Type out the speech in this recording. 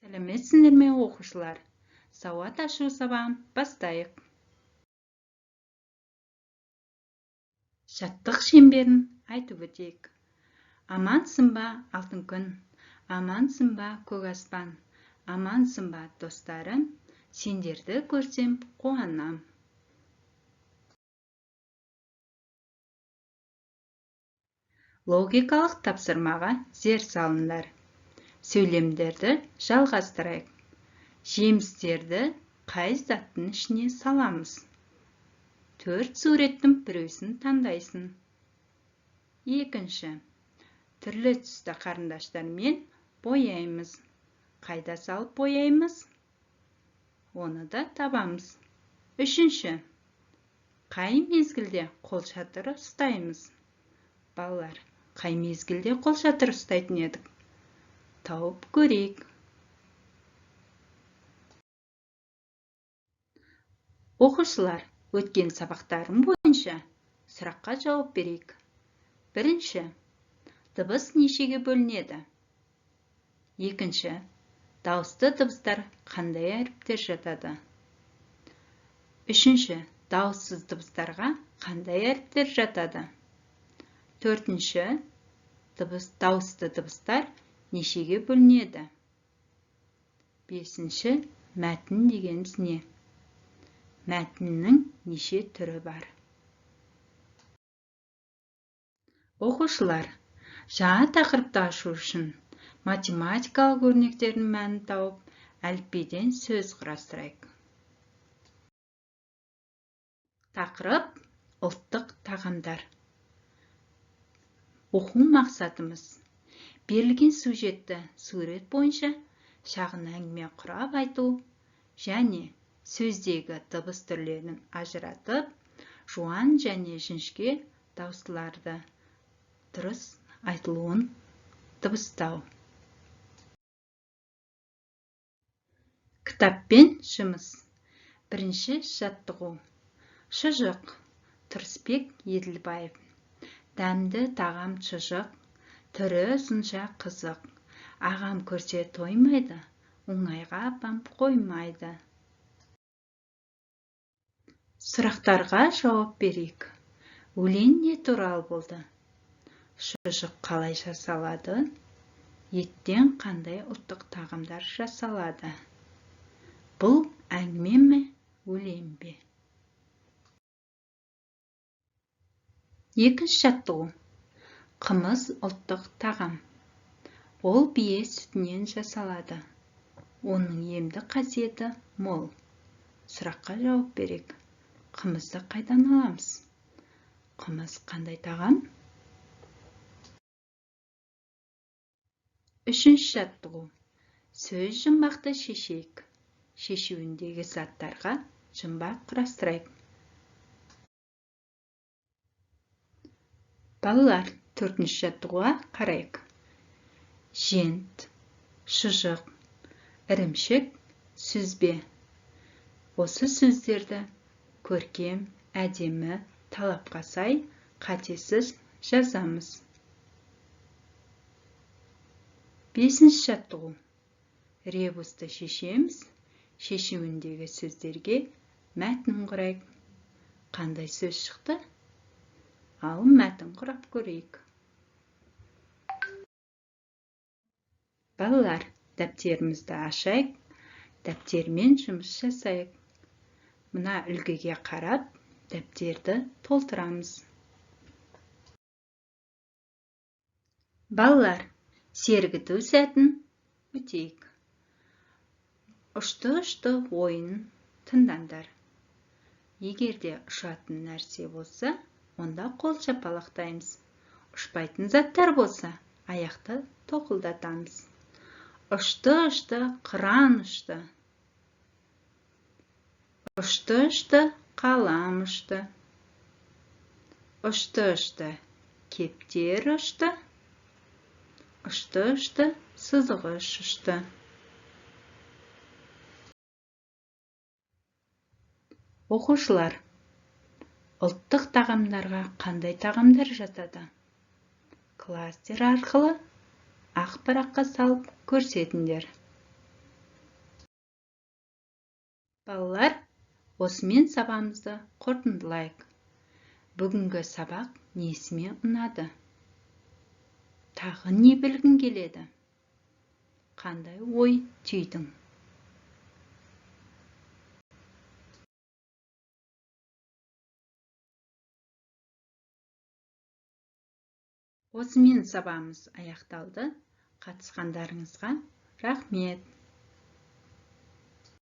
Сәлеметсіңдер ме, оқушылар? Сауат ашу сабағын бастайық. Шаттық шеңберін айтып өтейік. Амансың ба, алтын күн, амансың ба, көк аспан, амансың ба, достарым, сендерді көрсем қуанам. Логикалық тапсырмаға зер салыңдар. Сөйлемдерді жалғастырайық. Жемістерді қай заттың ішіне саламыз? 4 суреттің біреусін таңдайсың. Екінші, түрлі түсті қарындаштармен бояймыз. Қайда салып бояймыз? Оны да табамыз. Үшінші, қай мезгілде қолшатыр ұстаймыз? Балалар, қай мезгілде қолшатыр ұстайтын едік? Тауып көрейік. Оқушылар, өткен сабақтарым бойынша сұраққа жауап берейік. Бірінші, дыбыс нешеге бөлінеді? Екінші, дауысты дыбыстар қандай әріптер жатады? Үшінші, дауыссыз дыбыстарға қандай әріптер жатады? Төртінші, дауысты дыбыстар нешеге бөлінеді? Бесінші, мәтін дегеніміз не? Мәтіннің неше түрі бар? Оқушылар, жаңа тақырыпты ашу үшін математикалық өрнектердің мәнін тауып, әліпбиден сөз құрастырайық. Тақырып ұлттық тағамдар. Оқу мақсатымыз: берілген сюжетті сурет бойынша шағын әңгіме құрап айту және сөздегі дыбыс түрлерін ажыратып, жуан және жіңішке дауыстыларды дұрыс айтылуын дыбыстау. Кітаппен жұмыс. Бірінші жаттығу. Шұжық. Тұрысбек Еділбаев. Дәмді тағам шұжық, түрі ұзынша қызық. Ағам көрсе тоймайды, оңайға апам қоймайды. Сұрақтарға жауап берейік. Өлең не туралы болды? Шұжық қалай жасалады? Еттен қандай ұлттық тағамдар жасалады? Бұл әңгіме ме, өлең бе? Екінші жаттығу. Қымыз ұлттық тағам. Ол бие сүтінен жасалады. Оның емдік қасиеті мол. Сұраққа жауап берейік. Қымызды қайдан аламыз? Қымыз қандай тағам? Үшінші жаттығу. Сөз жұмбақты шешейік. Шешуіндегі заттарға жұмбақ құрастырайық. Балалар, төртінші жаттығуға қарайық. Жент, шұжық, ірімшік, сүзбе. Осы сөздерді көркем, әдемі, талапқа сай, қатесіз жазамыз. Бесінші жаттығу. Ребусты шешеміз. Шешуіндегі сөздерге мәтін құрайық. Қандай сөз шықты? Ал мәтін құрап көрейік. Балалар, дәптерімізді ашайық, дәптермен жұмыс жасайық. Мына үлгіге қарап, дәптерді толтырамыз. Балалар, сергіту сәтін өтейік. Ұшты-ұшты ойын тыңдаңдар. Егер де ұшатын нәрсе болса, онда қол шапалақтаймыз. Ұшпайтын заттар болса, аяқты тоқылдатамыз. Ұшты-ұшты қыран ұшты. Ұшты-ұшты қалам ұшты. Ұшты-ұшты кептер ұшты. Ұшты-ұшты сызғыш ұшты. Оқушылар, ұлттық тағамдарға қандай тағамдар жатады? Кластер арқылы ақ параққа салып көрсетіңдер. Балалар, осымен сабағымызды қорытындылайық. Бүгінгі сабақ несіме ұнады? Тағы не білгің келеді? Қандай ой түйдің? Осымен сабағымыз аяқталды. Қатысқандарыңызға рахмет.